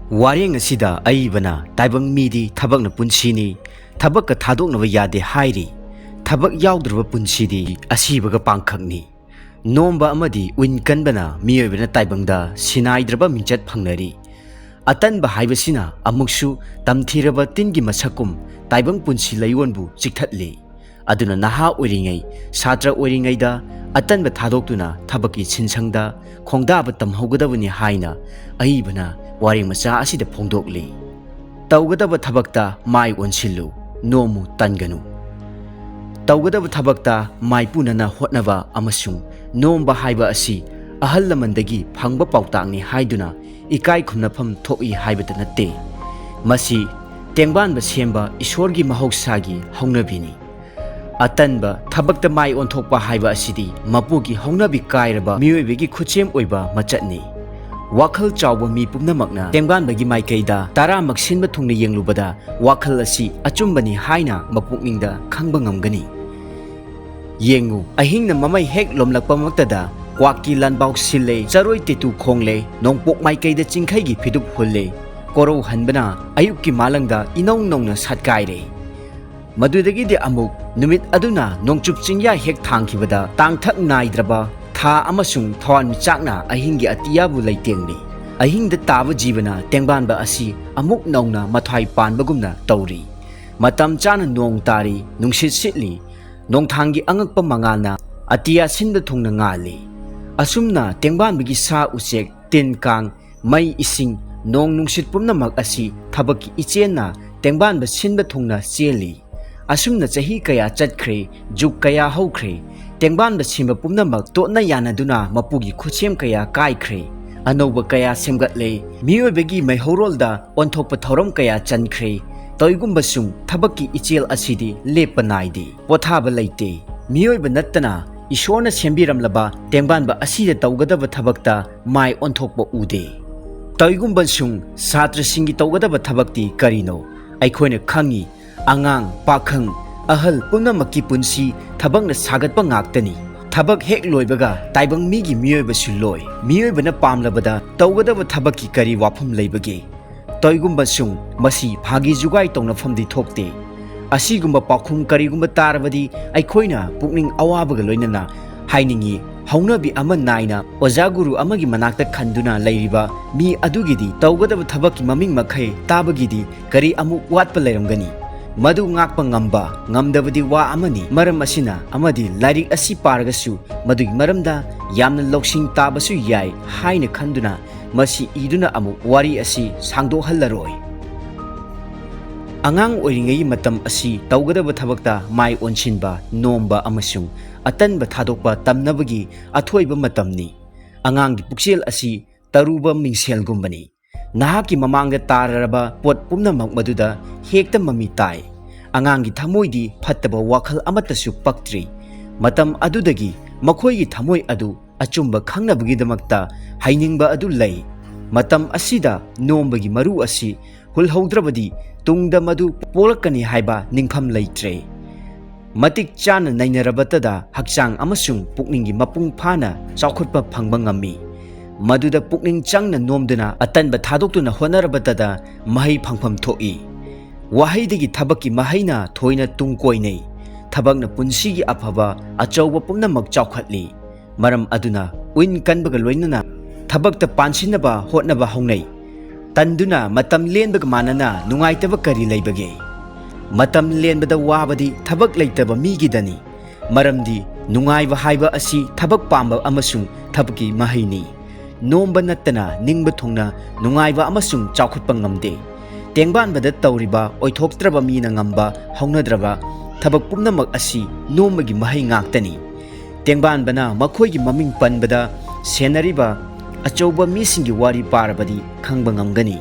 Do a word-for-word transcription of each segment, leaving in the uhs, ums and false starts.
ꯋꯥꯔꯦꯡ ꯑꯁꯤꯗ ꯑꯏꯕꯅ ꯇꯥꯏꯕꯪ ꯃꯤꯗꯤ ꯊꯕꯛꯅ ꯄꯨꯟꯁꯤꯅꯤ, ꯊꯕꯛꯀ ꯊꯥꯗꯣꯛꯅꯕ ꯌꯥꯗꯦ ꯍꯥꯏꯔꯤ꯫ ꯊꯕꯛ ꯌꯥꯎꯗ꯭ꯔꯕ ꯄꯨꯟꯁꯤꯗꯤ ꯑꯁꯤꯕꯒ ꯄꯥꯡꯈꯛꯅꯤ꯫ ꯅꯣꯝꯕ ꯑꯃꯗꯤ ꯎꯏꯟ ꯀꯟꯕꯅ ꯃꯤꯑꯣꯏꯕꯅ ꯇꯥꯏꯕꯪꯗ ꯁꯤꯟꯅꯥꯏꯗ꯭ꯔꯕ ꯃꯤꯡꯆꯠ ꯐꯪꯅꯔꯤ꯫ ꯑꯇꯟꯕ ꯍꯥꯏꯕꯁꯤꯅ ꯑꯃꯨꯛꯁꯨ ꯇꯝꯊꯤꯔꯕ ꯇꯤꯟꯒꯤ ꯃꯁꯛꯀꯨꯝ ꯇꯥꯏꯕꯪ ꯄꯨꯟꯁꯤ ꯂꯩꯌꯣꯟꯕꯨ ꯆꯤꯛꯊꯠꯂꯤ꯫ ꯑꯗꯨꯅ ꯅꯍꯥ ꯑꯣꯏꯔꯤꯉꯩ, ꯁꯥꯇ꯭ꯔ ꯑꯣꯏꯔꯤꯉꯩꯗ ꯑꯇꯟꯕ ꯊꯥꯗꯣꯛꯇꯨꯅ ꯊꯕꯛꯀꯤ ꯁꯤꯟꯁꯪꯗ ꯈꯣꯡꯗꯥꯕ ꯇꯝꯍꯧꯒꯗꯕꯅꯤ ꯍꯥꯏꯅ ꯑꯏꯕꯅ ꯋꯥꯔꯦꯡ ꯃꯆꯥ ꯑꯁꯤꯗ ꯐꯣꯡꯗꯣꯛꯂꯤ꯫ ꯇꯧꯒꯗꯕ ꯊꯕꯛꯇ ꯃꯥꯏ ꯑꯣꯟꯁꯤꯜꯂꯨ, ꯅꯣꯝꯃꯨ ꯇꯟꯒꯅꯨ꯫ ꯇꯧꯒꯗꯕ ꯊꯕꯛꯇ ꯃꯥꯏꯄꯨꯅꯅ ꯍꯣꯠꯅꯕ ꯑꯃꯁꯨꯡ ꯅꯣꯝꯕ ꯍꯥꯏꯕ ꯑꯁꯤ ꯑꯍꯜ ꯂꯃꯟꯗꯒꯤ ꯐꯪꯕ ꯄꯥꯎꯇꯥꯛꯅꯤ ꯍꯥꯏꯗꯨꯅ ꯏꯀꯥꯏ ꯈꯨꯝꯅꯐꯝ ꯊꯣꯛꯏ ꯍꯥꯏꯕꯇ ꯅꯠꯇꯦ꯫ ꯃꯁꯤ ꯇꯦꯡꯕꯥꯟꯕ ꯁꯦꯝꯕ ꯏꯁꯣꯔꯒꯤ ꯃꯍꯧꯁꯥꯒꯤ ꯍꯧꯅꯕꯤꯅꯤ꯫ ꯑꯇꯟꯕ ꯊꯕꯛꯇ ꯃꯥꯏ ꯑꯣꯟꯊꯣꯛꯄ ꯍꯥꯏꯕ ꯑꯁꯤꯗꯤ ꯃꯄꯨꯒꯤ ꯍꯧꯅꯕꯤ ꯀꯥꯏꯔꯕ ꯃꯤꯑꯣꯏꯕꯒꯤ ꯈꯨꯠꯁꯦꯝ ꯑꯣꯏꯕ ꯃꯆꯠꯅꯤ꯫ ꯋꯥꯈꯜ ꯆꯥꯎꯕ ꯃꯤ ꯄꯨꯝꯅꯃꯛꯅ ꯇꯦꯡꯕꯥꯟꯕꯒꯤ ꯃꯥꯏꯀꯩꯗ ꯇꯔꯥꯃꯛ ꯁꯤꯟꯕ ꯊꯨꯡꯅ ꯌꯦꯡꯂꯨꯕꯗ ꯋꯥꯈꯜ ꯑꯁꯤ ꯑꯆꯨꯝꯕꯅꯤ ꯍꯥꯏꯅ ꯃꯄꯨꯛꯅꯤꯡꯗ ꯈꯪꯕ ꯉꯝꯒꯅꯤ꯫ ꯌꯦꯡꯉꯨ, ꯑꯍꯤꯡꯅ ꯃꯃꯩ ꯍꯦꯛ ꯂꯣꯝꯂꯛꯄꯃꯛꯇꯗ ꯀ꯭ꯋꯥꯛꯀꯤ ꯂꯥꯟꯕꯥꯎ ꯁꯤꯜꯂꯦ, ꯆꯔꯣꯏ ꯇꯦꯇꯨ ꯈꯣꯡꯂꯦ, ꯅꯣꯡꯄꯣꯛ ꯃꯥꯏꯀꯩꯗ ꯆꯤꯡꯈꯩꯒꯤ ꯐꯤꯗꯨꯞ ꯍꯨꯜꯂꯦ, ꯀꯣꯔꯧ ꯍꯟꯕꯅ ꯑꯌꯨꯛꯀꯤ ꯃꯥꯂꯪꯗ ꯏꯅꯧ ꯅꯧꯅ ꯁꯥꯠꯀꯥꯏꯔꯦ꯫ ꯃꯗꯨꯗꯒꯤꯗꯤ ꯑꯃꯨꯛ ꯅꯨꯃꯤꯠ ꯑꯗꯨꯅ ꯅꯣꯡꯆꯨꯞ ꯆꯤꯡꯌꯥ ꯍꯦꯛ ꯊꯥꯡꯈꯤꯕꯗ ꯇꯥꯡꯊꯛ ꯅꯥꯏꯗ꯭ꯔꯕ ꯊꯥ ꯑꯃꯁꯨꯡ ꯊꯋꯥꯟꯃꯤꯆꯥꯛꯅ ꯑꯍꯤꯡꯒꯤ ꯑꯇꯤꯌꯥꯕꯨ ꯂꯩꯇꯦꯡꯂꯤ꯫ ꯑꯍꯤꯡꯗ ꯇꯥꯕ ꯖꯤꯕꯅ ꯇꯦꯡꯕꯥꯟꯕ ꯑꯁꯤ ꯑꯃꯨꯛ ꯅꯧꯅ ꯃꯊ꯭ꯋꯥꯏ ꯄꯥꯟꯕꯒꯨꯝꯅ ꯇꯧꯔꯤ꯫ ꯃꯇꯝ ꯆꯥꯅ ꯅꯣꯡ ꯇꯥꯔꯤ, ꯅꯨꯡꯁꯤꯠ ꯁꯤꯠꯂꯤ, ꯅꯣꯡꯊꯥꯡꯒꯤ ꯑꯉꯛꯄ ꯃꯉꯥꯜꯅ ꯑꯇꯤꯌꯥ ꯁꯤꯟꯕ ꯊꯨꯡꯅ ꯉꯥꯜꯂꯤ꯫ ꯑꯁꯨꯝꯅ ꯇꯦꯡꯕꯥꯟꯕꯒꯤ ꯁꯥ ꯎꯆꯦꯛ, ꯇꯤꯟ ꯀꯥꯡ, ꯃꯩ ꯏꯁꯤꯡ, ꯅꯣꯡ ꯅꯨꯡꯁꯤꯠ ꯄꯨꯝꯅꯃꯛ ꯑꯁꯤ ꯊꯕꯛꯀꯤ ꯏꯆꯦꯜꯅ ꯇꯦꯡꯕꯥꯟꯕ ꯁꯤꯟꯕ ꯊꯨꯡꯅ ꯆꯦꯜꯂꯤ꯫ ꯑꯁꯨꯝꯅ ꯆꯍꯤ ꯀꯌꯥ ꯆꯠꯈ꯭ꯔꯦ, ꯖꯨꯒ ꯀꯌꯥ ꯍꯧꯈ꯭ꯔꯦ꯫ ꯇꯦꯡꯕꯥꯟꯕ ꯁꯤꯟꯕ ꯄꯨꯝꯅꯃꯛ ꯇꯣꯠꯅ ꯌꯥꯅꯗꯨꯅ ꯃꯄꯨꯒꯤ ꯈꯨꯠꯁꯦꯝ ꯀꯌꯥ ꯀꯥꯏꯈ꯭ꯔꯦ꯫ ꯑꯅꯧꯕ ꯀꯌꯥ ꯁꯦꯝꯒꯠꯂꯦ꯫ ꯃꯤꯑꯣꯏꯕꯒꯤ ꯃꯩꯍꯧꯔꯣꯜꯗ ꯑꯣꯟꯊꯣꯛꯄ ꯊꯧꯔꯝ ꯀꯌꯥ ꯆꯟꯈ꯭ꯔꯦ꯫ ꯇꯧꯏꯒꯨꯝꯕꯁꯨꯡ ꯊꯕꯛꯀꯤ ꯏꯆꯦꯜ ꯑꯁꯤꯗꯤ ꯂꯦꯞꯄ ꯅꯥꯏꯗꯦ, ꯄꯣꯊꯥꯕ ꯂꯩꯇꯦ꯫ ꯃꯤꯑꯣꯏꯕ ꯅꯠꯇꯅ ꯏꯁꯣꯔꯅ ꯁꯦꯝꯕꯤꯔꯝꯂꯕ ꯇꯦꯡꯕꯥꯟꯕ ꯑꯁꯤꯗ ꯇꯧꯒꯗꯕ ꯊꯕꯛꯇ ꯃꯥꯏ ꯑꯣꯟꯊꯣꯛꯄ ꯎꯗꯦ꯫ ꯇꯧꯏꯒꯨꯝꯕꯁꯨꯡ ꯁꯥꯇ꯭ꯔꯁꯤꯡꯒꯤ ꯇꯧꯒꯗꯕ ꯊꯕꯛꯇꯤ ꯀꯔꯤꯅꯣ? ꯑꯩꯈꯣꯏꯅ ꯈꯪꯉꯤ, ꯑꯉꯥꯡ, ꯄꯥꯈꯪ, ꯑꯍꯜ ꯄꯨꯝꯅꯃꯛꯀꯤ ꯄꯨꯟꯁꯤ ꯊꯕꯛꯅ ꯁꯥꯒꯠꯄ ꯉꯥꯛꯇꯅꯤ꯫ ꯊꯕꯛ ꯍꯦꯛ ꯂꯣꯏꯕꯒ ꯇꯥꯏꯕꯪ ꯃꯤꯒꯤ ꯃꯤꯑꯣꯏꯕꯁꯨ ꯂꯣꯏ꯫ ꯃꯤꯑꯣꯏꯕꯅ ꯄꯥꯝꯂꯕꯗ ꯇꯧꯒꯗꯕ ꯊꯕꯛꯀꯤ ꯀꯔꯤ ꯋꯥꯐꯝ ꯂꯩꯕꯒꯦ? ꯇꯧꯏꯒꯨꯝꯕꯁꯨꯡ ꯃꯁꯤ ꯐꯥꯒꯤ ꯖꯨꯒꯥꯏ ꯇꯧꯅꯐꯝꯗꯤ ꯊꯣꯛꯇꯦ꯫ ꯑꯁꯤꯒꯨꯝꯕ ꯄꯥꯎꯈꯨꯝ ꯀꯔꯤꯒꯨꯝꯕ ꯇꯥꯔꯕꯗꯤ ꯑꯩꯈꯣꯏꯅ ꯄꯨꯛꯅꯤꯡ ꯑꯋꯥꯕꯒ ꯂꯣꯏꯅꯅ ꯍꯥꯏꯅꯤꯡꯏ, ꯍꯧꯅꯕꯤ ꯑꯃ ꯅꯥꯏꯅ ꯑꯣꯖꯥ ꯒꯨꯔꯨ ꯑꯃꯒꯤ ꯃꯅꯥꯛꯇ ꯈꯟꯗꯨꯅ ꯂꯩꯔꯤꯕ ꯃꯤ ꯑꯗꯨꯒꯤꯗꯤ ꯇꯧꯒꯗꯕ ꯊꯕꯛꯀꯤ ꯃꯃꯤꯡ ꯃꯈꯩ ꯇꯥꯕꯒꯤꯗꯤ ꯀꯔꯤ ꯑꯃꯨꯛ ꯋꯥꯠꯄ ꯂꯩꯔꯝꯒꯅꯤ? ꯃꯗꯨ ꯉꯥꯛꯄ ꯉꯝꯕ ꯉꯝꯗꯕꯗꯤ ꯋꯥ ꯑꯃꯅꯤ꯫ ꯃꯔꯝ ꯑꯁꯤꯅ ꯑꯃꯗꯤ ꯂꯥꯏꯔꯤꯛ ꯑꯁꯤ ꯄꯥꯔꯒꯁꯨ ꯃꯗꯨꯒꯤ ꯃꯔꯝꯗ ꯌꯥꯝꯅ ꯂꯧꯁꯤꯡ ꯇꯥꯕꯁꯨ ꯌꯥꯏ ꯍꯥꯏꯅ ꯈꯟꯗꯨꯅ ꯃꯁꯤ ꯏꯗꯨꯅ ꯑꯃꯨꯛ ꯋꯥꯔꯤ ꯑꯁꯤ ꯁꯥꯡꯗꯣꯛꯍꯜꯂꯔꯣꯏ꯫ ꯑꯉꯥꯡ ꯑꯣꯏꯔꯤꯉꯩꯒꯤ ꯃꯇꯝ ꯑꯁꯤ ꯇꯧꯒꯗꯕ ꯊꯕꯛꯇ ꯃꯥꯏ ꯑꯣꯟꯁꯤꯟꯕ, ꯅꯣꯝꯕ ꯑꯃꯁꯨꯡ ꯑꯇꯟꯕ ꯊꯥꯗꯣꯛꯄ ꯇꯝꯅꯕꯒꯤ ꯑꯊꯣꯏꯕ ꯃꯇꯝꯅꯤ꯫ ꯑꯉꯥꯡꯒꯤ ꯄꯨꯛꯆꯦꯜ ꯑꯁꯤ ꯇꯔꯨꯕ ꯃꯤꯡꯁꯦꯜꯒꯨꯝꯕꯅꯤ꯫ ꯅꯍꯥꯛꯀꯤ ꯃꯃꯥꯡꯗ ꯇꯥꯔꯔꯕ ꯄꯣꯠ ꯄꯨꯝꯅꯃꯛ ꯃꯗꯨꯗ ꯍꯦꯛꯇ ꯃꯃꯤ ꯇꯥꯏ꯫ ꯑꯉꯥꯡꯒꯤ ꯊꯃꯣꯏꯗꯤ ꯐꯠꯇꯕ ꯋꯥꯈꯜ ꯑꯃꯠꯇꯁꯨ ꯄꯛꯇ꯭ꯔꯤ꯫ ꯃꯇꯝ ꯑꯗꯨꯗꯒꯤ ꯃꯈꯣꯏꯒꯤ ꯊꯃꯣꯏ ꯑꯗꯨ ꯑꯆꯨꯝꯕ ꯈꯪꯅꯕꯒꯤꯗꯃꯛꯇ ꯍꯩꯅꯤꯡꯕ ꯑꯗꯨ ꯂꯩ꯫ ꯃꯇꯝ ꯑꯁꯤꯗ ꯅꯣꯝꯕꯒꯤ ꯃꯔꯨ ꯑꯁꯤ ꯍꯨꯜꯍꯧꯗ꯭ꯔꯕꯗꯤ ꯇꯨꯡꯗ ꯃꯗꯨ ꯄꯣꯛꯂꯛꯀꯅꯤ ꯍꯥꯏꯕ ꯅꯤꯡꯐꯝ ꯂꯩꯇ꯭ꯔꯦ꯫ ꯃꯇꯤꯛ ꯆꯥꯅ ꯅꯩꯅꯔꯕꯇꯗ ꯍꯛꯆꯥꯡ ꯑꯃꯁꯨꯡ ꯄꯨꯛꯅꯤꯡꯒꯤ ꯃꯄꯨꯡ ꯐꯥꯅ ꯆꯥꯎꯈꯠꯄ ꯐꯪꯕ ꯉꯝꯃꯤ꯫ ꯃꯗꯨꯗ ꯄꯨꯛꯅꯤꯡ ꯆꯪꯅ ꯅꯣꯝꯗꯨꯅ ꯑꯇꯟꯕ ꯊꯥꯗꯣꯛꯇꯨꯅ ꯍꯣꯠꯅꯔꯕꯇꯗ ꯃꯍꯩ ꯐꯪꯐꯝ ꯊꯣꯛꯏ꯫ ꯋꯥꯍꯩꯗꯒꯤ ꯊꯕꯛꯀꯤ ꯃꯍꯩꯅ ꯊꯣꯏꯅ ꯇꯨꯡ ꯀꯣꯏꯅꯩ꯫ ꯊꯕꯛꯅ ꯄꯨꯟꯁꯤꯒꯤ ꯑꯐꯕ ꯑꯆꯧꯕ ꯄꯨꯝꯅꯃꯛ ꯆꯥꯎꯈꯠꯂꯤ꯫ ꯃꯔꯝ ꯑꯗꯨꯅ ꯎꯏꯟ ꯀꯟꯕꯒ ꯂꯣꯏꯅꯅ ꯊꯕꯛꯇ ꯄꯥꯟꯁꯤꯟꯅꯕ ꯍꯣꯠꯅꯕ ꯍꯧꯅꯩ꯫ ꯇꯟꯗꯨꯅ ꯃꯇꯝ ꯂꯦꯟꯕꯒ ꯃꯥꯟꯅꯅ ꯅꯨꯡꯉꯥꯏꯇꯕ ꯀꯔꯤ ꯂꯩꯕꯒꯦ? ꯃꯇꯝ ꯂꯦꯟꯕꯗ ꯋꯥꯕꯗꯤ ꯊꯕꯛ ꯂꯩꯇꯕ ꯃꯤꯒꯤꯗꯅꯤ꯫ ꯃꯔꯝꯗꯤ ꯅꯨꯡꯉꯥꯏꯕ ꯍꯥꯏꯕ ꯑꯁꯤ ꯊꯕꯛ ꯄꯥꯝꯕ ꯑꯃꯁꯨꯡ ꯊꯕꯛꯀꯤ ꯃꯍꯩꯅꯤ꯫ ꯅꯣꯝꯕ ꯅꯠꯇꯅ ꯅꯤꯡꯕ ꯊꯨꯡꯅ ꯅꯨꯡꯉꯥꯏꯕ ꯑꯃꯁꯨꯡ ꯆꯥꯎꯈꯠꯄ ꯉꯝꯗꯦ꯫ ꯇꯦꯡꯕꯥꯟꯕꯗ ꯇꯧꯔꯤꯕ ꯑꯣꯏꯊꯣꯛꯇ꯭ꯔꯕ ꯃꯤꯅ ꯉꯝꯕ ꯍꯧꯅꯗ꯭ꯔꯕ ꯊꯕꯛ ꯄꯨꯝꯅꯃꯛ ꯑꯁꯤ ꯅꯣꯝꯕꯒꯤ ꯃꯍꯩ ꯉꯥꯛꯇꯅꯤ꯫ ꯇꯦꯡꯕꯥꯟꯕꯅ ꯃꯈꯣꯏꯒꯤ ꯃꯃꯤꯡ ꯄꯟꯕꯗ ꯁꯦꯟꯅꯔꯤꯕ ꯑꯆꯧꯕ ꯃꯤꯁꯤꯡꯒꯤ ꯋꯥꯔꯤ ꯄꯥꯔꯕꯗꯤ ꯈꯪꯕ ꯉꯝꯒꯅꯤ꯫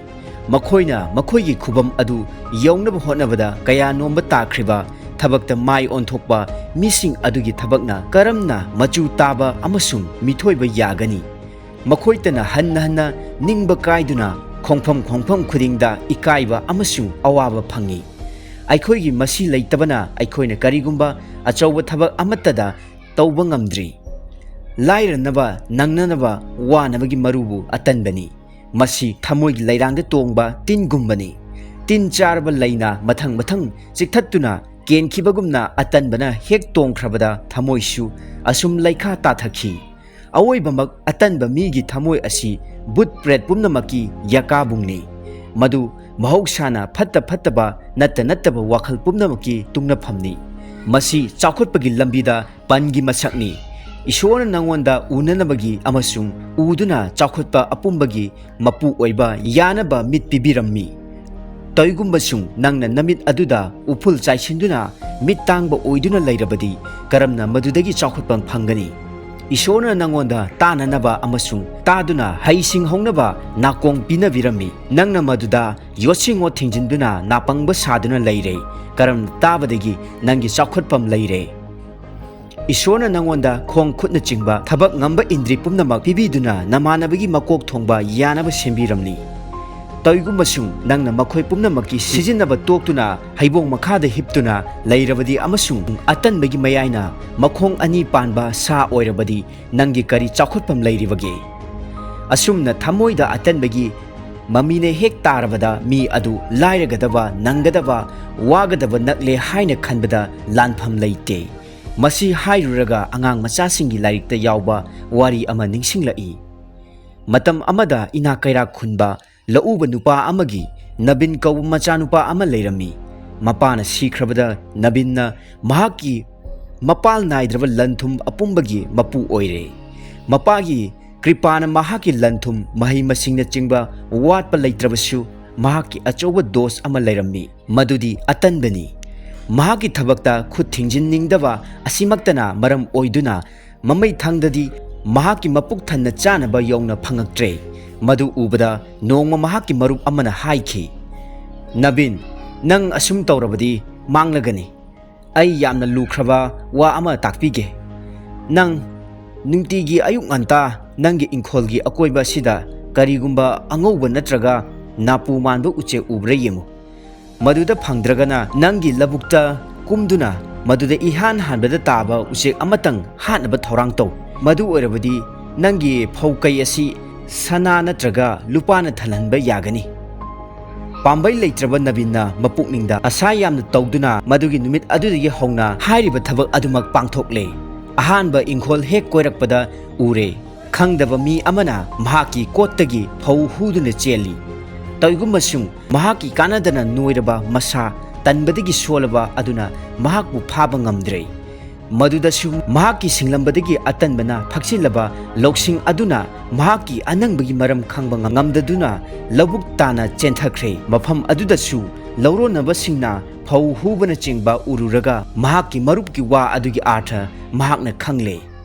ꯃꯈꯣꯏꯅ ꯃꯈꯣꯏꯒꯤ ꯈꯨꯕꯝ ꯑꯗꯨ ꯌꯧꯅꯕ ꯍꯣꯠꯅꯕꯗ ꯀꯌꯥ ꯅꯣꯝꯕ ꯇꯥꯈ꯭ꯔꯤꯕ ꯊꯕꯛꯇ ꯃꯥꯏ ꯑꯣꯟꯊꯣꯛꯄ ꯃꯤꯁꯤꯡ ꯑꯗꯨꯒꯤ ꯊꯕꯛꯅ ꯀꯔꯝꯅ ꯃꯆꯨ ꯇꯥꯕ ꯑꯃꯁꯨꯡ ꯃꯤꯊꯣꯏꯕ ꯌꯥꯒꯅꯤ? ꯃꯈꯣꯏꯇꯅ ꯍꯟꯅ ꯍꯟꯅ ꯅꯤꯡꯕ ꯀꯥꯏꯗꯨꯅ ꯈꯣꯡꯐꯝ ꯈꯣꯡꯐꯝ ꯈꯨꯗꯤꯡꯗ ꯏꯀꯥꯏꯕ ꯑꯃꯁꯨꯡ ꯑꯋꯥꯕ ꯐꯪꯏ꯫ ꯑꯩꯈꯣꯏꯒꯤ ꯃꯁꯤ ꯂꯩꯇꯕꯅ ꯑꯩꯈꯣꯏꯅ ꯀꯔꯤꯒꯨꯝꯕ ꯑꯆꯧꯕ ꯊꯕꯛ ꯑꯃꯠꯇꯗ ꯇꯧꯕ ꯉꯝꯗ꯭ꯔꯤ꯫ ꯂꯥꯏꯔꯅꯕ ꯅꯪꯅꯅꯕ ꯋꯥꯅꯕꯒꯤ ꯃꯔꯨꯕꯨ ꯑꯇꯟꯕꯅꯤ꯫ ꯃꯁꯤ ꯊꯃꯣꯏꯒꯤ ꯂꯩꯔꯥꯡꯗ ꯇꯣꯡꯕ ꯇꯤꯟꯒꯨꯝꯕꯅꯤ꯫ ꯇꯤꯟ ꯆꯥꯔꯕ ꯂꯩꯅ ꯃꯊꯪ ꯃꯊꯪ ꯆꯤꯛꯊꯠꯇꯨꯅ ꯀꯦꯟꯈꯤꯕꯒꯨꯝꯅ ꯑꯇꯟꯕꯅ ꯍꯦꯛ ꯇꯣꯡꯈ꯭ꯔꯕꯗ ꯊꯃꯣꯏꯁꯨ ꯑꯁꯨꯝ ꯂꯩꯈꯥ ꯇꯥꯊꯈꯤ꯫ ꯑꯋꯣꯏꯕꯃꯛ ꯑꯇꯟꯕ ꯃꯤꯒꯤ ꯊꯃꯣꯏ ꯑꯁꯤ ꯕꯨꯠ ꯄ꯭ꯔꯦꯠ ꯄꯨꯝꯅꯃꯛꯀꯤ ꯌꯀꯥꯕꯨꯡꯅꯤ꯫ ꯃꯗꯨ ꯃꯍꯧꯁꯥꯅ ꯐꯠꯇ ꯐꯠꯇꯕ, ꯅꯠꯇ ꯅꯠꯇꯕ ꯋꯥꯈꯜ ꯄꯨꯝꯅꯃꯛꯀꯤ ꯇꯨꯡꯅꯐꯝꯅꯤ꯫ ꯃꯁꯤ ꯆꯥꯎꯈꯠꯄꯒꯤ ꯂꯝꯕꯤꯗ ꯄꯟꯒꯤ ꯃꯁꯛꯅꯤ꯫ ꯏꯁꯣꯔꯅ ꯅꯉꯣꯟꯗ ꯎꯅꯅꯕꯒꯤ ꯑꯃꯁꯨꯡ ꯎꯗꯨꯅ ꯆꯥꯎꯈꯠꯄ ꯑꯄꯨꯝꯕꯒꯤ ꯃꯄꯨ ꯑꯣꯏꯕ ꯌꯥꯅꯕ ꯃꯤꯠ ꯄꯤꯕꯤꯔꯝꯃꯤ꯫ ꯀꯔꯤꯒꯨꯝꯕꯁꯨꯡ ꯅꯪꯅ ꯅꯃꯤꯠ ꯑꯗꯨꯗ ꯎꯐꯨꯜ ꯆꯥꯏꯁꯤꯟꯗꯨꯅ ꯃꯤꯠ ꯇꯥꯡꯕ ꯑꯣꯏꯗꯨꯅ ꯂꯩꯔꯕꯗꯤ, ꯀꯔꯝꯅ ꯃꯗꯨꯗꯒꯤ ꯆꯥꯎꯈꯠꯄ ꯐꯪꯒꯅꯤ? ꯏꯁꯣꯔꯅ ꯅꯉꯣꯟꯗ ꯇꯥꯅꯅꯕ ꯑꯃꯁꯨꯡ ꯇꯥꯗꯨꯅ ꯍꯩꯁꯤꯡꯍꯧꯅꯕ ꯅꯥꯀꯣꯡ ꯄꯤꯅꯕꯤꯔꯝꯃꯤ꯫ ꯅꯪꯅ ꯃꯗꯨꯗ ꯌꯣꯠꯁꯤꯡꯉꯣ ꯊꯤꯡꯖꯤꯟꯗꯨꯅ ꯅꯥꯄꯪꯕ ꯁꯥꯗꯨꯅ ꯂꯩꯔꯦ꯫ ꯀꯔꯝꯅ ꯇꯥꯕꯗꯒꯤ ꯅꯪꯒꯤ ꯆꯥꯎꯈꯠꯐꯝ ꯂꯩꯔꯦ? ꯏꯁꯣꯔꯅ ꯅꯉꯣꯟꯗ ꯈꯣꯡ ꯈꯨꯠꯅꯆꯤꯡꯕ ꯊꯕꯛ ꯉꯝꯕ ꯏꯟꯗ꯭ꯔꯤ ꯄꯨꯝꯅꯃꯛ ꯄꯤꯕꯤꯗꯨꯅ ꯅꯃꯥꯟꯅꯕꯒꯤ ꯃꯀꯣꯛ ꯊꯣꯡꯕ ꯌꯥꯅꯕ ꯁꯦꯝꯕꯤꯔꯝꯂꯤ꯫ ꯀꯔꯤꯒꯨꯝꯕꯁꯨꯡ ꯅꯪꯅ ꯃꯈꯣꯏ ꯄꯨꯝꯅꯃꯛꯀꯤ ꯁꯤꯖꯤꯟꯅꯕ ꯇꯣꯛꯇꯨꯅ ꯍꯩꯕꯣꯡ ꯃꯈꯥꯗ ꯍꯤꯞꯇꯨꯅ ꯂꯩꯔꯕꯗꯤ ꯑꯃꯁꯨꯡ ꯑꯇꯟꯕꯒꯤ ꯃꯌꯥꯏꯅ ꯃꯈꯣꯡ ꯑꯅꯤ ꯄꯥꯟꯕ ꯁꯥ ꯑꯣꯏꯔꯕꯗꯤ, ꯅꯪꯒꯤ ꯀꯔꯤ ꯆꯥꯎꯈꯠꯐꯝ ꯂꯩꯔꯤꯕꯒꯦ? ꯑꯁꯨꯝꯅ ꯊꯃꯣꯏꯗ ꯑꯇꯟꯕꯒꯤ ꯃꯃꯤꯅ ꯍꯦꯛ ꯇꯥꯔꯕꯗ, ꯃꯤ ꯑꯗꯨ ꯂꯥꯏꯔꯒꯗꯕ, ꯅꯪꯒꯗꯕ, ꯋꯥꯒꯗꯕ ꯅꯛꯂꯦ ꯍꯥꯏꯅ ꯈꯟꯕꯗ ꯂꯥꯟꯐꯝ ꯂꯩꯇꯦ꯫ ꯃꯁꯤ ꯍꯥꯏꯔꯨꯔꯒ ꯑꯉꯥꯡ ꯃꯆꯥꯁꯤꯡꯒꯤ ꯂꯥꯏꯔꯤꯛꯇ ꯌꯥꯎꯕ ꯋꯥꯔꯤ ꯑꯃ ꯅꯤꯡꯁꯤꯡꯂꯛꯏ꯫ ꯃꯇꯝ ꯑꯃꯗ ꯏꯅꯥꯛ ꯀꯩꯔꯥꯛ ꯈꯨꯟꯕ ꯂꯧꯎꯕ ꯅꯨꯄꯥ ꯑꯃꯒꯤ ꯅꯕꯤꯟ ꯀꯧꯕ ꯃꯆꯥꯅꯨꯄꯥ ꯑꯃ ꯂꯩꯔꯝꯃꯤ꯫ ꯃꯄꯥꯅ ꯁꯤꯈ꯭ꯔꯕꯗ ꯅꯕꯤꯟꯅ ꯃꯍꯥꯛꯀꯤ ꯃꯄꯥꯜ ꯅꯥꯏꯗ꯭ꯔꯕ ꯂꯟ-ꯊꯨꯝ ꯑꯄꯨꯝꯕꯒꯤ ꯃꯄꯨ ꯑꯣꯏꯔꯦ꯫ ꯃꯄꯥꯒꯤ ꯀ꯭ꯔꯤꯄꯥꯅ ꯃꯍꯥꯛꯀꯤ ꯂꯟ-ꯊꯨꯝ, ꯃꯍꯩ-ꯃꯁꯤꯡꯅꯆꯤꯡꯕ ꯋꯥꯠꯄ ꯂꯩꯇ꯭ꯔꯕꯁꯨ, ꯃꯍꯥꯛꯀꯤ ꯑꯆꯧꯕ ꯗꯣꯁ ꯑꯃ ꯂꯩꯔꯝꯃꯤ, ꯃꯗꯨꯗꯤ ꯑꯇꯟꯕꯅꯤ꯫ ꯃꯍꯥꯛꯀꯤ ꯊꯕꯛꯇ ꯈꯨꯠ ꯊꯤꯡꯖꯤꯟꯅꯤꯡꯗꯕ ꯑꯁꯤꯃꯛꯇꯅ ꯃꯔꯝ ꯑꯣꯏꯗꯨꯅ ꯃꯃꯩ ꯊꯪꯗꯗꯤ ꯃꯍꯥꯛꯀꯤ ꯃꯄꯨꯛ ꯊꯟꯅ ꯆꯥꯅꯕ ꯌꯧꯅ ꯐꯪꯉꯛꯇ꯭ꯔꯦ꯫ ꯃꯗꯨ ꯎꯕꯗ ꯅꯣꯡꯃ ꯃꯍꯥꯛꯀꯤ ꯃꯔꯨꯞ ꯑꯃꯅ ꯍꯥꯏꯈꯤ, "ꯅꯕꯤꯟ, ꯅꯪ ꯑꯁꯨꯝ ꯇꯧꯔꯕꯗꯤ ꯃꯥꯡꯂꯒꯅꯤ꯫ ꯑꯩ ꯌꯥꯝꯅ ꯂꯨꯈ꯭ꯔꯕ ꯋꯥ ꯑꯃ ꯇꯥꯛꯄꯤꯒꯦ꯫ ꯅꯪ ꯅꯨꯡꯇꯤꯒꯤ ꯑꯌꯨꯛ ꯉꯟꯇꯥ ꯅꯪꯒꯤ ꯏꯪꯈꯣꯜꯒꯤ ꯑꯀꯣꯏꯕ ꯑꯁꯤꯗ ꯀꯔꯤꯒꯨꯝꯕ ꯑꯉꯧꯕ ꯅꯠꯇ꯭ꯔꯒ ꯅꯥꯄꯨ ꯃꯥꯟꯕ ꯎꯆꯦꯛ ꯎꯕ꯭ꯔꯥ ꯌꯦꯡꯉꯨ꯫ ꯃꯗꯨꯗ ꯐꯪꯗ꯭ꯔꯒꯅ ꯅꯪꯒꯤ ꯂꯧꯕꯨꯛꯇ ꯀꯨꯝꯗꯨꯅ ꯃꯗꯨꯗ ꯏꯍꯥꯟ ꯍꯥꯟꯕꯗ ꯇꯥꯕ ꯎꯆꯦꯛ ꯑꯃꯇꯪ ꯍꯥꯠꯅꯕ ꯊꯧꯔꯥꯡ ꯇꯧ꯫ ꯃꯗꯨ ꯑꯣꯏꯔꯕꯗꯤ ꯅꯪꯒꯤ ꯐꯧ ꯀꯩ ꯑꯁꯤ ꯁꯅꯥ ꯅꯠꯇ꯭ꯔꯒ ꯂꯨꯄꯥꯅ ꯊꯜꯍꯟꯕ ꯌꯥꯒꯅꯤ꯫ ꯄꯥꯝꯕꯩ ꯂꯩꯇ꯭ꯔꯕ ꯅꯕꯤꯟꯅ ꯃꯄꯨꯛꯅꯤꯡꯗ ꯑꯁꯥ ꯌꯥꯝꯅ ꯇꯧꯗꯨꯅ ꯃꯗꯨꯒꯤ ꯅꯨꯃꯤꯠ ꯑꯗꯨꯗꯒꯤ ꯍꯧꯅ ꯍꯥꯏꯔꯤꯕ ꯊꯕꯛ ꯑꯗꯨꯃꯛ ꯄꯥꯡꯊꯣꯛꯂꯦ꯫ ꯑꯍꯥꯟꯕ ꯏꯪꯈꯣꯜ ꯍꯦꯛ ꯀꯣꯏꯔꯛꯄꯗ ꯎꯔꯦ, ꯈꯪꯗꯕ ꯃꯤ ꯑꯃꯅ ꯃꯍꯥꯛꯀꯤ ꯀꯣꯠꯇꯒꯤ ꯐꯧ ꯍꯨꯗꯨꯅ ꯆꯦꯜꯂꯤ꯫ ꯇꯧꯏꯒꯨꯝꯕꯁꯨꯡ ꯃꯍꯥꯛꯀꯤ ꯀꯥꯟꯅꯗꯅ ꯅꯣꯏꯔꯕ ꯃꯁꯥ ꯇꯟꯕꯗꯒꯤ ꯁꯣꯜꯂꯕ ꯑꯗꯨꯅ ꯃꯍꯥꯛꯄꯨ ꯐꯥꯕ ꯉꯝꯗ꯭ꯔꯦ꯫ ꯃꯗꯨꯗꯁꯨ ꯃꯍꯥꯛꯀꯤ ꯁꯤꯡꯂꯝꯕꯗꯒꯤ ꯑꯇꯟꯕꯅ ꯐꯛꯆꯤꯜꯂꯕ ꯂꯧꯁꯤꯡ ꯑꯗꯨꯅ ꯃꯍꯥꯛꯀꯤ ꯑꯅꯪꯕꯒꯤ ꯃꯔꯝ ꯈꯪꯕ ꯉꯝꯗꯗꯨꯅ ꯂꯧꯕꯨꯛ ꯇꯥꯅ ꯆꯦꯟꯊꯈ꯭ꯔꯦ꯫ ꯃꯐꯝ ꯑꯗꯨꯗꯁꯨ ꯂꯧꯔꯣꯟꯅꯕꯁꯤꯡꯅ ꯐꯧ ꯍꯨꯕꯅꯆꯤꯡꯕ ꯎꯔꯨꯔꯒ ꯃꯍꯥꯛꯀꯤ ꯃꯔꯨꯞꯀꯤ ꯋꯥ ꯑꯗꯨꯒꯤ ꯑꯥꯔꯊ ꯃꯍꯥꯛꯅ ꯈꯪꯂꯦ꯫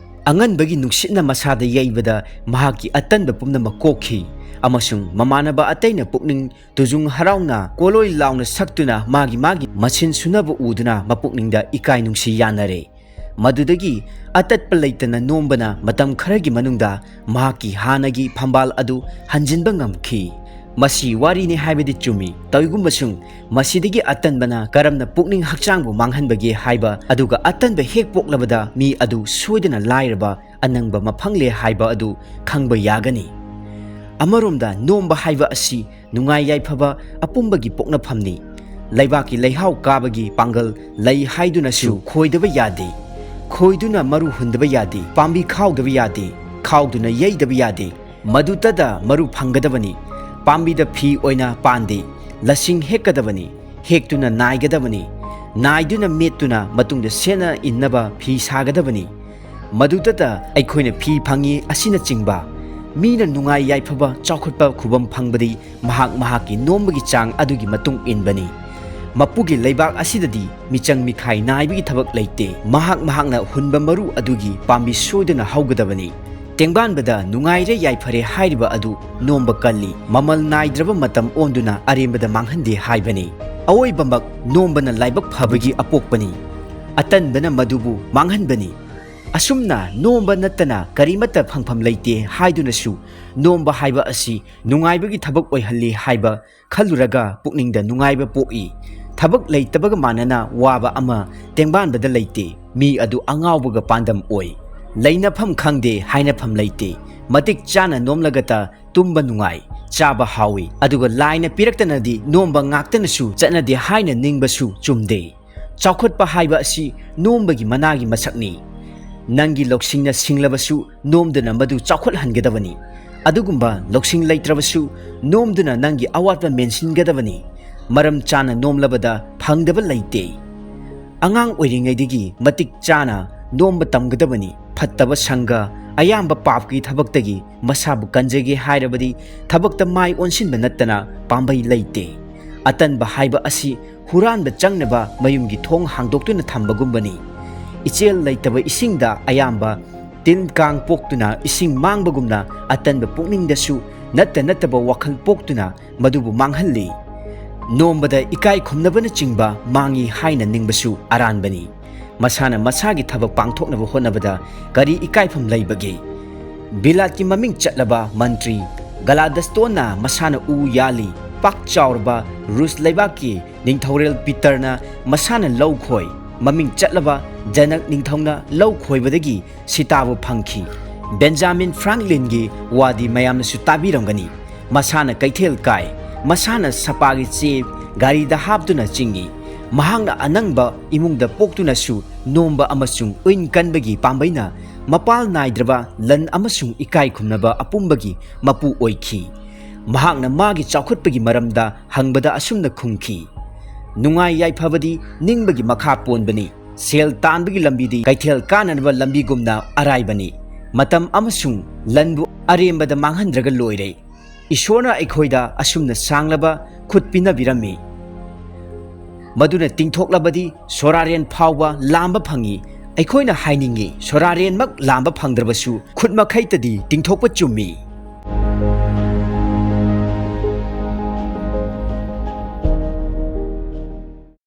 ꯑꯉꯟꯕꯒꯤ ꯅꯨꯡꯁꯤꯠꯅ ꯃꯁꯥꯗ ꯌꯩꯕꯗ ꯃꯍꯥꯛꯀꯤ ꯑꯇꯟꯕ ꯄꯨꯝꯅꯃꯛ ꯀꯣꯛꯈꯤ, ꯑꯃꯁꯨꯡ ꯃꯃꯥꯟꯅꯕ ꯑꯇꯩꯅ ꯄꯨꯛꯅꯤꯡ ꯇꯨꯖꯨꯡ ꯍꯔꯥꯎꯅ ꯀꯣꯂꯣꯏ ꯂꯥꯎꯅ ꯁꯛꯇꯨꯅ ꯃꯥꯒꯤ ꯃꯥꯒꯤ ꯃꯁꯤꯟ ꯁꯨꯅꯕ ꯎꯗꯨꯅ ꯃꯄꯨꯛꯅꯤꯡꯗ ꯏꯀꯥꯏ ꯅꯨꯡꯁꯤ ꯌꯥꯅꯔꯦ꯫ ꯃꯗꯨꯗꯒꯤ ꯑꯇꯠꯄ ꯂꯩꯇꯅ ꯅꯣꯝꯕꯅ ꯃꯇꯝ ꯈꯔꯒꯤ ꯃꯅꯨꯡꯗ ꯃꯍꯥꯛꯀꯤ ꯍꯥꯟꯅꯒꯤ ꯐꯝꯕꯥꯜ ꯑꯗꯨ ꯍꯟꯖꯤꯟꯕ ꯉꯝꯈꯤ꯫ ꯃꯁꯤ ꯋꯥꯔꯤꯅꯤ ꯍꯥꯏꯕꯗꯤ ꯆꯨꯝꯃꯤ꯫ ꯇꯧꯏꯒꯨꯝꯕꯁꯨꯡ ꯃꯁꯤꯗꯒꯤ ꯑꯇꯟꯕꯅ ꯀꯔꯝꯅ ꯄꯨꯛꯅꯤꯡ ꯍꯛꯆꯥꯡꯕꯨ ꯃꯥꯡꯍꯟꯕꯒꯦ ꯍꯥꯏꯕ, ꯑꯗꯨꯒ ꯑꯇꯟꯕ ꯍꯦꯛ ꯄꯣꯛꯂꯕꯗ ꯃꯤ ꯑꯗꯨ ꯁꯣꯏꯗꯅ ꯂꯥꯏꯔꯕ ꯑꯅꯪꯕ ꯃꯐꯪꯂꯦ ꯍꯥꯏꯕ ꯑꯗꯨ ꯈꯪꯕ ꯌꯥꯒꯅꯤ꯫ ꯑꯃꯔꯣꯝꯗ ꯅꯣꯝꯕ ꯍꯥꯏꯕ ꯑꯁꯤ ꯅꯨꯡꯉꯥꯏ ꯌꯥꯏꯐꯕ ꯑꯄꯨꯝꯕꯒꯤ ꯄꯣꯛꯅꯐꯝꯅꯤ꯫ ꯂꯩꯕꯥꯛꯀꯤ ꯂꯩꯍꯥꯎ ꯀꯥꯕꯒꯤ ꯄꯥꯡꯒꯜ ꯂꯩ ꯍꯥꯏꯗꯨꯅꯁꯨ ꯈꯣꯏꯗꯕ ꯌꯥꯗꯦ꯫ ꯈꯣꯏꯗꯨꯅ ꯃꯔꯨ ꯍꯨꯟꯗꯕ ꯌꯥꯗꯦ꯫ ꯄꯥꯝꯕꯤ ꯈꯥꯎꯗꯕ ꯌꯥꯗꯦ꯫ ꯈꯥꯎꯗꯨꯅ ꯌꯩꯗꯕ ꯌꯥꯗꯦ꯫ ꯃꯗꯨꯇꯗ ꯃꯔꯨ ꯐꯪꯒꯗꯕꯅꯤ꯫ ꯄꯥꯝꯕꯤꯗ ꯐꯤ ꯑꯣꯏꯅ ꯄꯥꯟꯗꯦ꯫ ꯂꯁꯤꯡ ꯍꯦꯛꯀꯗꯕꯅꯤ꯫ ꯍꯦꯛꯇꯨꯅ ꯅꯥꯏꯒꯗꯕꯅꯤ꯫ ꯅꯥꯏꯗꯨꯅ ꯃꯦꯠꯇꯨꯅ ꯃꯇꯨꯡꯗ ꯁꯦꯠꯅ ꯏꯟꯅꯕ ꯐꯤ ꯁꯥꯒꯗꯕꯅꯤ꯫ ꯃꯗꯨꯗꯇ ꯑꯩꯈꯣꯏꯅ ꯐꯤ ꯐꯪꯉꯤ ꯑꯁꯤꯅꯆꯤꯡꯕ꯫ ꯃꯤꯅ ꯅꯨꯡꯉꯥꯏ ꯌꯥꯏꯐꯕ ꯆꯥꯎꯈꯠꯄ ꯈꯨꯕꯝ ꯐꯪꯕꯗꯤ ꯃꯍꯥꯛ ꯃꯍꯥꯛꯀꯤ ꯅꯣꯝꯕꯒꯤ ꯆꯥꯡ ꯑꯗꯨꯒꯤ ꯃꯇꯨꯡ ꯏꯟꯕꯅꯤ꯫ ꯃꯄꯨꯒꯤ ꯂꯩꯕꯥꯛ ꯑꯁꯤꯗꯗꯤ ꯃꯤꯆꯪ ꯃꯤꯈꯥꯏ ꯅꯥꯏꯕꯒꯤ ꯊꯕꯛ ꯂꯩꯇꯦ꯫ ꯃꯍꯥꯛ ꯃꯍꯥꯛꯅ ꯍꯨꯟꯕ ꯃꯔꯨ ꯑꯗꯨꯒꯤ ꯄꯥꯝꯕꯤ ꯁꯣꯏꯗꯅ ꯍꯧꯒꯗꯕꯅꯤ꯫ ꯇꯦꯡꯕꯥꯟꯕꯗ ꯅꯨꯡꯉꯥꯏꯔꯦ ꯌꯥꯏꯐꯔꯦ ꯍꯥꯏꯔꯤꯕ ꯑꯗꯨ ꯅꯣꯝꯕ ꯀꯜꯂꯤ꯫ ꯃꯃꯜ ꯅꯥꯏꯗ꯭ꯔꯕ ꯃꯇꯝ ꯑꯣꯟꯗꯨꯅ ꯑꯔꯦꯝꯕꯗ ꯃꯥꯡꯍꯟꯗꯦ ꯍꯥꯏꯕꯅꯤ꯫ ꯑꯑꯣꯏꯕꯃꯛ ꯅꯣꯝꯕꯅ ꯂꯥꯏꯕꯛ ꯐꯕꯒꯤ ꯑꯄꯣꯛꯄꯅꯤ꯫ ꯑꯇꯟꯕꯅ ꯃꯗꯨꯕꯨ ꯃꯥꯡꯍꯟꯕꯅꯤ꯫ ꯑꯁꯨꯝꯅ ꯅꯣꯝꯕ ꯅꯠꯇꯅ ꯀꯔꯤꯃꯠꯇ ꯐꯪꯐꯝ ꯂꯩꯇꯦ ꯍꯥꯏꯗꯨꯅꯁꯨ ꯅꯣꯝꯕ ꯍꯥꯏꯕ ꯑꯁꯤ ꯅꯨꯡꯉꯥꯏꯕꯒꯤ ꯊꯕꯛ ꯑꯣꯏꯍꯜꯂꯤ ꯍꯥꯏꯕ ꯈꯜꯂꯨꯔꯒ ꯄꯨꯛꯅꯤꯡꯗ ꯅꯨꯡꯉꯥꯏꯕ ꯄꯣꯛꯏ꯫ ꯊꯕꯛ ꯂꯩꯇꯕꯒ ꯃꯥꯟꯅꯅ ꯋꯥꯕ ꯑꯃ ꯇꯦꯡꯕꯥꯟꯕꯗ ꯂꯩꯇꯦ꯫ ꯃꯤ ꯑꯗꯨ ꯑꯉꯥꯎꯕꯒ ꯄꯥꯟꯗꯝ ꯑꯣꯏ꯫ ꯂꯩꯅꯐꯝ ꯈꯪꯗꯦ ꯍꯥꯏꯅꯐꯝ ꯂꯩꯇꯦ꯫ ꯃꯇꯤꯛ ꯆꯥꯅ ꯅꯣꯝꯂꯒꯇ ꯇꯨꯝꯕ ꯅꯨꯡꯉꯥꯏ, ꯆꯥꯕ ꯍꯥꯎꯏ, ꯑꯗꯨꯒ ꯂꯥꯏꯅ ꯄꯤꯔꯛꯇꯅꯗꯤ ꯅꯣꯝꯕ ꯉꯥꯛꯇꯅꯁꯨ ꯆꯠꯅꯗꯦ ꯍꯥꯏꯅ ꯅꯤꯡꯕꯁꯨ ꯆꯨꯝꯗꯦ꯫ ꯆꯥꯎꯈꯠꯄ ꯍꯥꯏꯕ ꯑꯁꯤ ꯅꯣꯝꯕꯒꯤ ꯃꯅꯥꯒꯤ ꯃꯁꯛꯅꯤ꯫ ꯅꯪꯒꯤ ꯂꯧꯁꯤꯡꯅ ꯁꯤꯡꯂꯕꯁꯨ ꯅꯣꯝꯗꯨꯅ ꯃꯗꯨ ꯆꯥꯎꯈꯠꯍꯟꯒꯗꯕꯅꯤ꯫ ꯑꯗꯨꯒꯨꯝꯕ ꯂꯧꯁꯤꯡ ꯂꯩꯇ꯭ꯔꯕꯁꯨ ꯅꯣꯝꯗꯨꯅ ꯅꯪꯒꯤ ꯑꯋꯥꯠꯄ ꯃꯦꯟꯁꯤꯟꯒꯗꯕꯅꯤ꯫ ꯃꯔꯝ ꯆꯥꯅ ꯅꯣꯝꯂꯕꯗ ꯐꯪꯗꯕ ꯂꯩꯇꯦ꯫ ꯑꯉꯥꯡ ꯑꯣꯏꯔꯤꯉꯩꯗꯒꯤ ꯃꯇꯤꯛ ꯆꯥꯅ ꯅꯣꯝꯕ ꯇꯝꯒꯗꯕꯅꯤ꯫ ꯐꯠꯇꯕ ꯁꯪꯒ, ꯑꯌꯥꯝꯕ ꯄꯥꯞꯀꯤ ꯊꯕꯛꯇꯒꯤ ꯃꯁꯥꯕꯨ ꯀꯟꯖꯒꯦ ꯍꯥꯏꯔꯕꯗꯤ ꯊꯕꯛꯇ ꯃꯥꯏ ꯑꯣꯟꯁꯤꯟꯕ ꯅꯠꯇꯅ ꯄꯥꯝꯕꯩ ꯂꯩꯇꯦ꯫ ꯑꯇꯟꯕ ꯍꯥꯏꯕ ꯑꯁꯤ ꯍꯨꯔꯥꯟꯕ ꯆꯪꯅꯕ ꯃꯌꯨꯝꯒꯤ ꯊꯣꯡ ꯍꯥꯡꯗꯣꯛꯇꯨꯅ ꯊꯝꯕꯒꯨꯝꯕꯅꯤ꯫ ꯏꯆꯦꯜ ꯂꯩꯇꯕ ꯏꯁꯤꯡꯗ ꯑꯌꯥꯝꯕ ꯇꯤꯟ ꯀꯥꯡ ꯄꯣꯛꯇꯨꯅ ꯏꯁꯤꯡ ꯃꯥꯡꯕꯒꯨꯝꯅ ꯑꯇꯟꯕ ꯄꯨꯛꯅꯤꯡꯗꯁꯨ ꯅꯠꯇ ꯅꯠꯇꯕ ꯋꯥꯈꯜ ꯄꯣꯛꯇꯨꯅ ꯃꯗꯨꯕꯨ ꯃꯥꯡꯍꯜꯂꯤ꯫ ꯅꯣꯝꯕꯗ ꯏꯀꯥꯏ ꯈꯨꯝꯅꯕꯅꯆꯤꯡꯕ ꯃꯥꯡꯏ ꯍꯥꯏꯅ ꯅꯤꯡꯕꯁꯨ ꯑꯔꯥꯟꯕꯅꯤ꯫ ꯃꯁꯥꯅ ꯃꯁꯥꯒꯤ ꯊꯕꯛ ꯄꯥꯡꯊꯣꯛꯅꯕ ꯍꯣꯠꯅꯕꯗ ꯀꯔꯤ ꯏꯀꯥꯏꯐꯝ ꯂꯩꯕꯒꯦ? ꯕꯤꯂꯥꯠꯀꯤ ꯃꯃꯤꯡ ꯆꯠꯂꯕ ꯃꯟꯇ꯭ꯔꯤ ꯒꯂꯥꯗꯁꯇꯣꯟꯅ ꯃꯁꯥꯅ ꯎ ꯌꯥꯜꯂꯤ꯫ ꯄꯥꯛ ꯆꯥꯎꯔꯕ ꯔꯨꯁ ꯂꯩꯕꯥꯛꯀꯤ ꯅꯤꯡꯊꯧꯔꯦꯜ ꯄꯤꯇꯔꯅ ꯃꯁꯥꯅ ꯂꯧ ꯈꯣꯏ꯫ ꯃꯃꯤꯡ ꯆꯠꯂꯕ ꯖꯅꯛ ꯅꯤꯡꯊꯧꯅ ꯂꯧ ꯈꯣꯏꯕꯗꯒꯤ ꯁꯤꯇꯥꯕꯨ ꯐꯪꯈꯤ꯫ ꯕꯦꯟꯖꯥꯃꯤꯟ ꯐ꯭ꯔꯥꯡꯛꯂꯤꯟꯒꯤ ꯋꯥꯗꯤ ꯃꯌꯥꯝꯅꯁꯨ ꯇꯥꯕꯤꯔꯝꯒꯅꯤ꯫ ꯃꯁꯥꯅ ꯀꯩꯊꯦꯜ ꯀꯥꯏ, ꯃꯁꯥꯅ ꯁꯄꯥꯒꯤ ꯆꯦ ꯒꯥꯔꯤꯗ ꯍꯥꯞꯇꯨꯅ ꯆꯤꯡꯏ꯫ ꯃꯍꯥꯛꯅ ꯑꯅꯪꯕ ꯏꯃꯨꯡꯗ ꯄꯣꯛꯇꯨꯅꯁꯨ ꯅꯣꯝꯕ ꯑꯃꯁꯨꯡ ꯎꯏꯟ ꯀꯟꯕꯒꯤ ꯄꯥꯝꯕꯩꯅ ꯃꯄꯥꯜ ꯅꯥꯏꯗ꯭ꯔꯕ ꯂꯟ ꯑꯃꯁꯨꯡ ꯏꯀꯥꯏ ꯈꯨꯝꯅꯕ ꯑꯄꯨꯝꯕꯒꯤ ꯃꯄꯨ ꯑꯣꯏꯈꯤ꯫ ꯃꯍꯥꯛꯅ ꯃꯥꯒꯤ ꯆꯥꯎꯈꯠꯄꯒꯤ ꯃꯔꯝꯗ ꯍꯪꯕꯗ ꯑꯁꯨꯝꯅ ꯈꯨꯝꯈꯤ, "ꯅꯨꯡꯉꯥꯏ ꯌꯥꯏꯐꯕꯗꯤ ꯅꯤꯡꯕꯒꯤ ꯃꯈꯥ ꯄꯣꯟꯕꯅꯤ꯫ ꯁꯦꯜ ꯇꯥꯟꯕꯒꯤ ꯂꯝꯕꯤꯗꯤ ꯀꯩꯊꯦꯜ ꯀꯥꯅꯅꯕ ꯂꯝꯕꯤꯒꯨꯝꯅ ꯑꯔꯥꯏꯕꯅꯤ꯫ ꯃꯇꯝ ꯑꯃꯁꯨꯡ ꯂꯟꯕꯨ ꯑꯔꯦꯝꯕꯗ ꯃꯥꯡꯍꯟꯗ꯭ꯔꯒ ꯂꯣꯏꯔꯦ꯫ ꯏꯁꯣꯔꯅ ꯑꯩꯈꯣꯏꯗ ꯑꯁꯨꯝꯅ ꯁꯥꯡꯂꯕ ꯈꯨꯠ ꯄꯤꯅꯕꯤꯔꯝꯃꯤ꯫ ꯃꯗꯨꯅ ꯇꯤꯡꯊꯣꯛꯂꯕꯗꯤ ꯁꯣꯔꯥꯔꯦꯟ ꯐꯥꯎꯕ ꯂꯥꯝꯕ ꯐꯪꯏ꯫ ꯑꯩꯈꯣꯏꯅ ꯍꯥꯏꯅꯤꯡꯏ, ꯁꯣꯔꯥꯔꯦꯟꯃꯛ ꯂꯥꯝꯕ ꯐꯪꯗ꯭ꯔꯕꯁꯨ ꯈꯨꯠ ꯃꯈꯩꯇꯗꯤ ꯇꯤꯡꯊꯣꯛꯄ ꯆꯨꯝꯃꯤ꯫